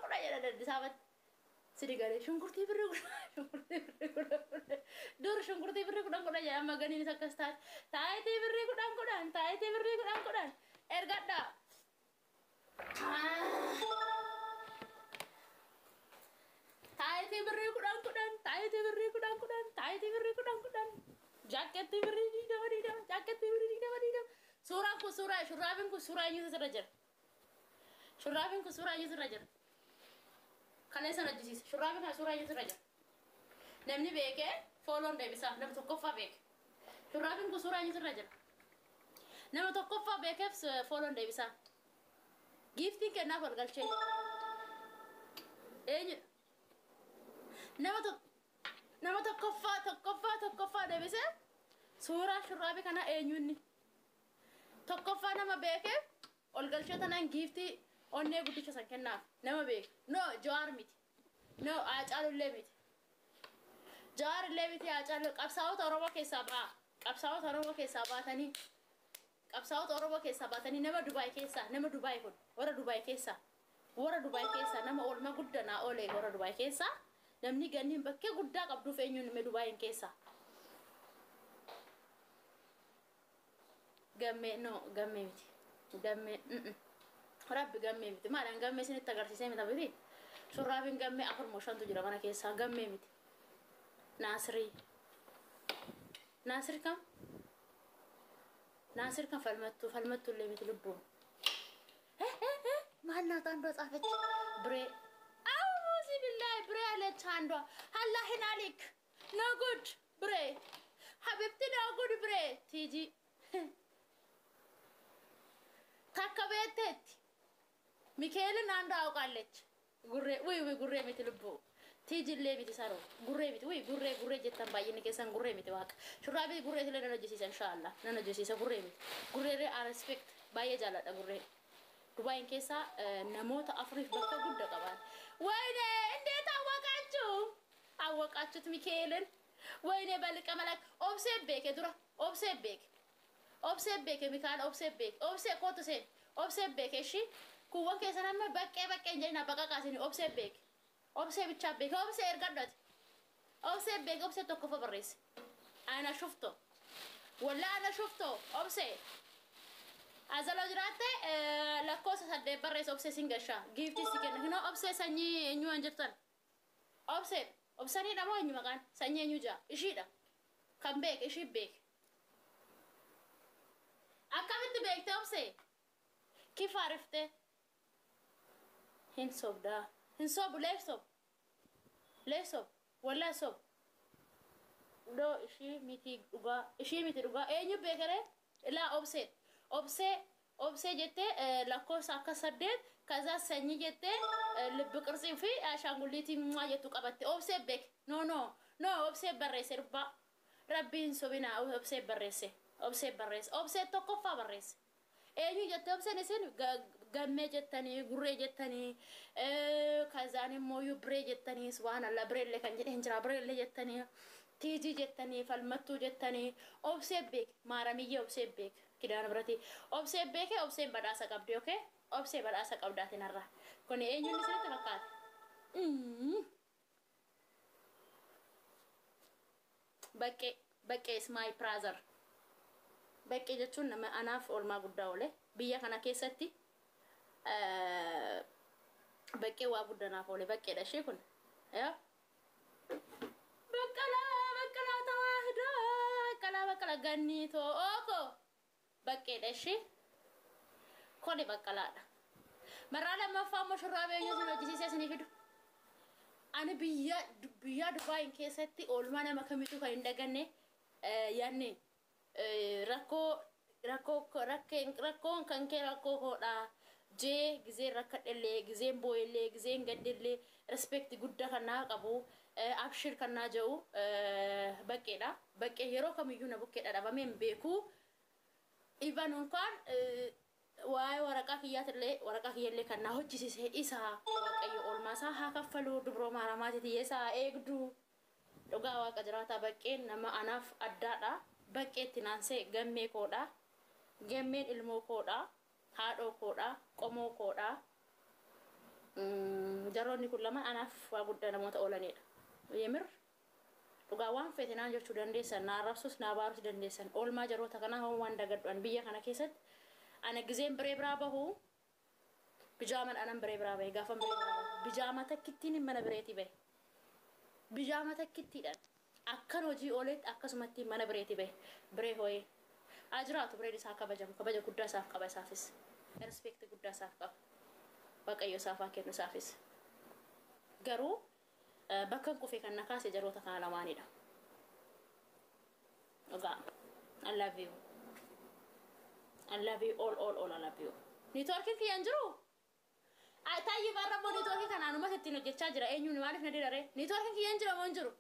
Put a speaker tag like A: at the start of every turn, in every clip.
A: kudhan kudhan jedhan Addis Ababatti. Sidi galee shunkurtii birrii 10, shunkurtii birrii 10 10, dur shunkurtii birrii 10 10 jedhan, amma ganiinis akkas taate. Taayitii birrii 10 10, taayitii birrii 10 10 ergadhaa. Taayitii birrii 10 10, taayitii birrii 10 10, taayitii birrii 10 10, jaakkeettii birrii 20 20, jaakkeettii birrii 20 20. Suuraan kun suuraa, shurraabiin kun suuraa eenyutu irra jira? Shurraabiin kun suuraa eenyutu irra jira? Kaleessan hojjisiise. Shurraabii kana suuraa eenyutu irra jira? Namni beekee fooloon deebisaaf, nama tokkoffaa beeke. Shurraabiin kun suuraa eenyutu irra jira? Nama tokkoffaa beekeef fooloon deebisaa. Giiftiin kennaaf ol galchee. Eenyudha? Nama tokkoffaa tokkoffaa tokkoffaa deebisee suuraa shurraabii kana eenyunni? Tokkoffaa nama beekeef ol galchee tanaan giiftii onnee guddicha san kennaaf, nama beeke. No, Jawaar miti. No, Haacaalullee miti. Jawaar illee miti, Haacaaluu. Qabsaa'ota Oromoo keessaa ba'a. Qabsaa'ota Oromoo keessaa baatanii. Qabsaa'ota Oromoo keessaa baatanii, nama Dubaay keessaa, nama Dubaay kun, warra Dubaay keessaa. Warra Dubaay keessaa nama oolmaa guddaa naa oolee, warra Dubaay keessaa namni ganniin bakkee guddaa qabduuf eenyuun hime Dubaayin keessaa? Gammee, no, gammee miti. Gammee, Rabbi, gammee miti. Maalaan gammee isinitti agarsiisee mita miti. Shurraabiin gammee afur moo shantu jira mana keessaa, gammee miti. Naasirii. Naasir kam? Naasir kan falmattuu, falmattuu illee miti lubbuun. ማናት አንዷ ጻፈች? ብሬ፣ አውዚ ቢላሂ ብሬ አለች አንዷ። አላህን አሊክ ኖ ጉድ ብሬ ሀቢብቲ፣ ኖ ጉድ ብሬ። ቲጂ takka beekteetti. Mikaelin አንዷ አውቃለች። ጉሬ ውይ ውይ፣ ጉሬ miti lubbuu. Tiijillee miti saroo, gurree miti. Wuy, gurree gurree jettan baay'inni keessan, gurree miti. Waaqa, shurraabii gurree illee nan hojjisiisa, inshaallah nan hojjisiisa. Gurree miti. Gurreeree I respect, baay'ee jaalladha gurree. Dubaayin keessaa namoota afuriif bakka guddaa qaban. ወይኔ እንዴት አወቃችሁ? አወቃችሁት ሚካኤልን? ወይኔ በልቀ መላክ ኦብሴ beeke dura, obsee beeke, obsee beeke, Mikael obsee beeke. Obsee kootu seen, obsee beeke. Ishi kuuwwan keessan amma baqqee baqqee hin jedhina, baqa qaasini. Obsee beeke, obsee bichaa beeke. Obsee ergadhati, obsee beeke, obsee tokkoffaa barreesse. Ana shufto walla ana shufto. Obsee azaloo jiraatte lakkoofsa 8 barreesse. Obsee sin gashaa, giiftii si kenna. Hinoo obsee sanyii eenyu waan jirtan? Obsee, obsaniidha moo eenyu maqaan sanyii eenyu jaa? Ishiidha kan beeke, ishii beeke. Akkamitti beekte obsee? Kifa arifte? Hin sobdaa, hin sobu. Leef sob, leef sob, wallaa sob doo. Ishii miti dhugaa, ishii miti dhugaa. Eenyu beekere? Ilaa obsee, obsee, obsee jettee lakkoofsa akka 8, ከዛ sanyii jettee ልብ ቅርጽ fi ashaangulliitii maa jettu qabatte. Obsee beeke. No, no, no, obsee barreesse. Dhubbaa rabbiin sobinaa, obsee barreesse, obsee barreesse, obsee tokkoffaa barreesse. Eenyu jette obseen? Isin gammee jettanii, gurree jettanii, kazaan immoo biree jettanii, waan alla bireellee kan jedhe hin jira, bireellee jettanii, tiijii jettanii, falmattuu jettanii. Obsee beeke, maaramiyyee obsee beeke, kidaana birati obsee beeke. Obseen badhaasa qabdi. Okay, obsee badhaasa qabdaatiin har'a kun eenyuun isinitti fakkaata? Baqqee, baqqee is my brother. Baqqee jechuun nama anaaf oolmaa guddaa oole biyya kana keessatti. Baqqee waa guddaa naaf oole, baqqeedha ishee kun. Yaa baqqalaa, baqqalaa tawaahidoo, baqqalaa, baqqalaa gannii too ooko, baqqeedha ishee kuni, baqqalaadha. Marraa lammaffaa immoo shurraaba eenyu sun hojjisiisee isinii fidu? Ani biyya Dubaayin keessatti oolmaa nama kamitu kan hin daganne, yaanne rakkoo rakkoo rakkoon kan kee rakkoo koodha jee, gizeen rakkadhellee, gizeen booyellee, gizeen gaddellee, respect guddaa kan naa qabu, abshir kan naa jedhu baqqeedha. Baqqee yeroo kamiyyuu na bukkeedha dhabamee hin beeku. Even እንኳን waa'ee waraqaa kiyyaatillee, waraqaa kiyyallee kan naa hojjisiise isa. Waaqayyo oolmaa isaa haa kaffalu, dubroo maaramaati isaa eegdu. Dhugaa waaqa jiraataa, baqqeen nama anaaf addaadha. Baqqeetti naansee gammee koodha. Gammeen ilmoo koodha, haadhoo koodha, qomoo koodha. Jaroonni kun lama anaaf waa guddaa namoota oolanidha. Yemir dhugaa waan feete naan jechuu dandeessan, na arrabsus na abaarus dandeessan. Oolmaa jaroota kanaa hoo waan dagadhuan biyya kana keessatti ana gizeen biree biraa bahu bijaaman anan biree biraa bahe gaafa biree biraa bahu bijaama takkittiin mana bireetii bahe. Bijaama takkittiidhaan akkan hojii ooletti akkasumatti mana bireetii bahe biree hooyee. Haa jiraatu bireen isaa kabajamu kabaja guddaa isaaf qaba isaafis. Respect guddaa isaaf qaba. Waaqayyo isaaf haa kennu isaafis. Garuu bakka kufee kan na kaase jaroota kana lamaanidha. Dhugaa. I love you. I love you all all all I love you. Niitoorkiin kiyya hin jiru? Taayyee barra immoo niitoorkii kana anumatti ittiin hojjechaa jira. Eenyuun maaliif na diraree? Niitoorkiin kiyya hin jira moo hin jiru?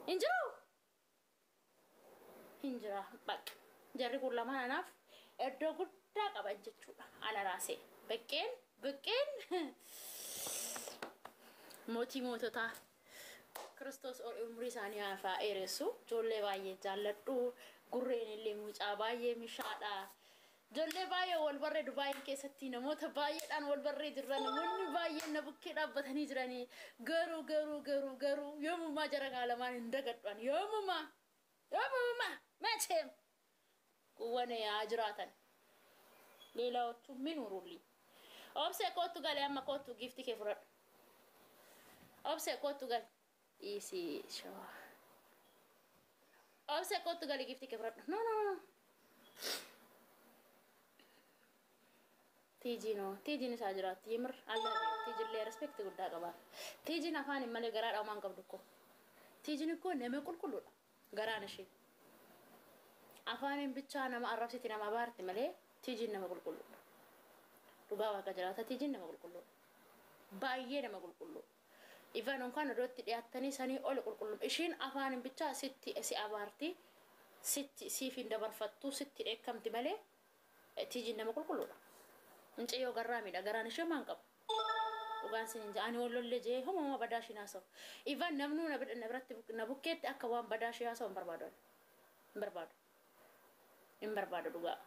A: Hin jiru? Hin jira. Bakka. Jarri kun lamaan anaaf iddoo guddaa qaban jechuudha. Ana raasee. Baqqeen baqqeen mootii moototaa Kiristoos ol umrii isaanii haa dheeressu. Ijoollee baay'ee jaalladhu. Gurreen illee mucaa baay'ee mishaadha. Ijoollee baay'ee wal barree Dubaayin keessatti namoota baay'eedhaan wal barree jirra. Namoonni baay'een na bukkee dhaabbatanii jiranii. Garuu garuu garuu garuu yoomumaa jara kaa lamaan hin dagadhuan. Yoomumaa yoomumaa መቼም kuwwan haa jiraatan. ሌላዎቹ ምን ውሩልኝ። Obsee kootu galee amma kootu giiftii kee fudhadhu. Obsee kootu gali. Dhiisii shawaa. Obsee kootu gali giiftii kee fudhadhu. No no no. Tiijii no. Tiijiin isaa jiraatti. Yimir Allah tiijillee respect guddaa qaba. Tiijiin afaan hin malee garaa dhaamaan qabdu ko. Tiijiin ikkoo nama qulqulluudha. Garaan ishee. Afaaniin bichaa nama arrabsiti nama abaarti malee tiijiin nama qulqulluudha. Dhugaa waaqa jiraata tiijiin nama qulqulluudha. Baay'ee nama qulqulluudha. Ifaan unkaan iddootti dhiyaattanii sanii ol qulqullu. Ishiin afaaniin bichaa sitti si abaarti sitti siif hin dabarfattu sitti dheekkamti malee tiijiin nama qulqulluudha. Mucayyoo garraamiidha garaan ishee maan qabu. Dhugaan sin hin ani wal lolle jee homoma badaa ishiin haasa'u. Ifaan namnuu na biratti na bukkeetti akka waan badaa ishee haasa'u hin barbaadu. Hin barbaadu. Hin barbaadu dhugaa.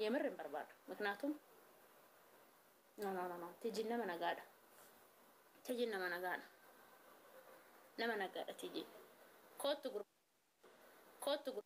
A: የምር hin barbaadu. ምክንያቱም no no no no tiijiin nama nagaadha. Tiijiin nama nagaadha. Nama nagaadha tiijiin. Kootu gur kootu gur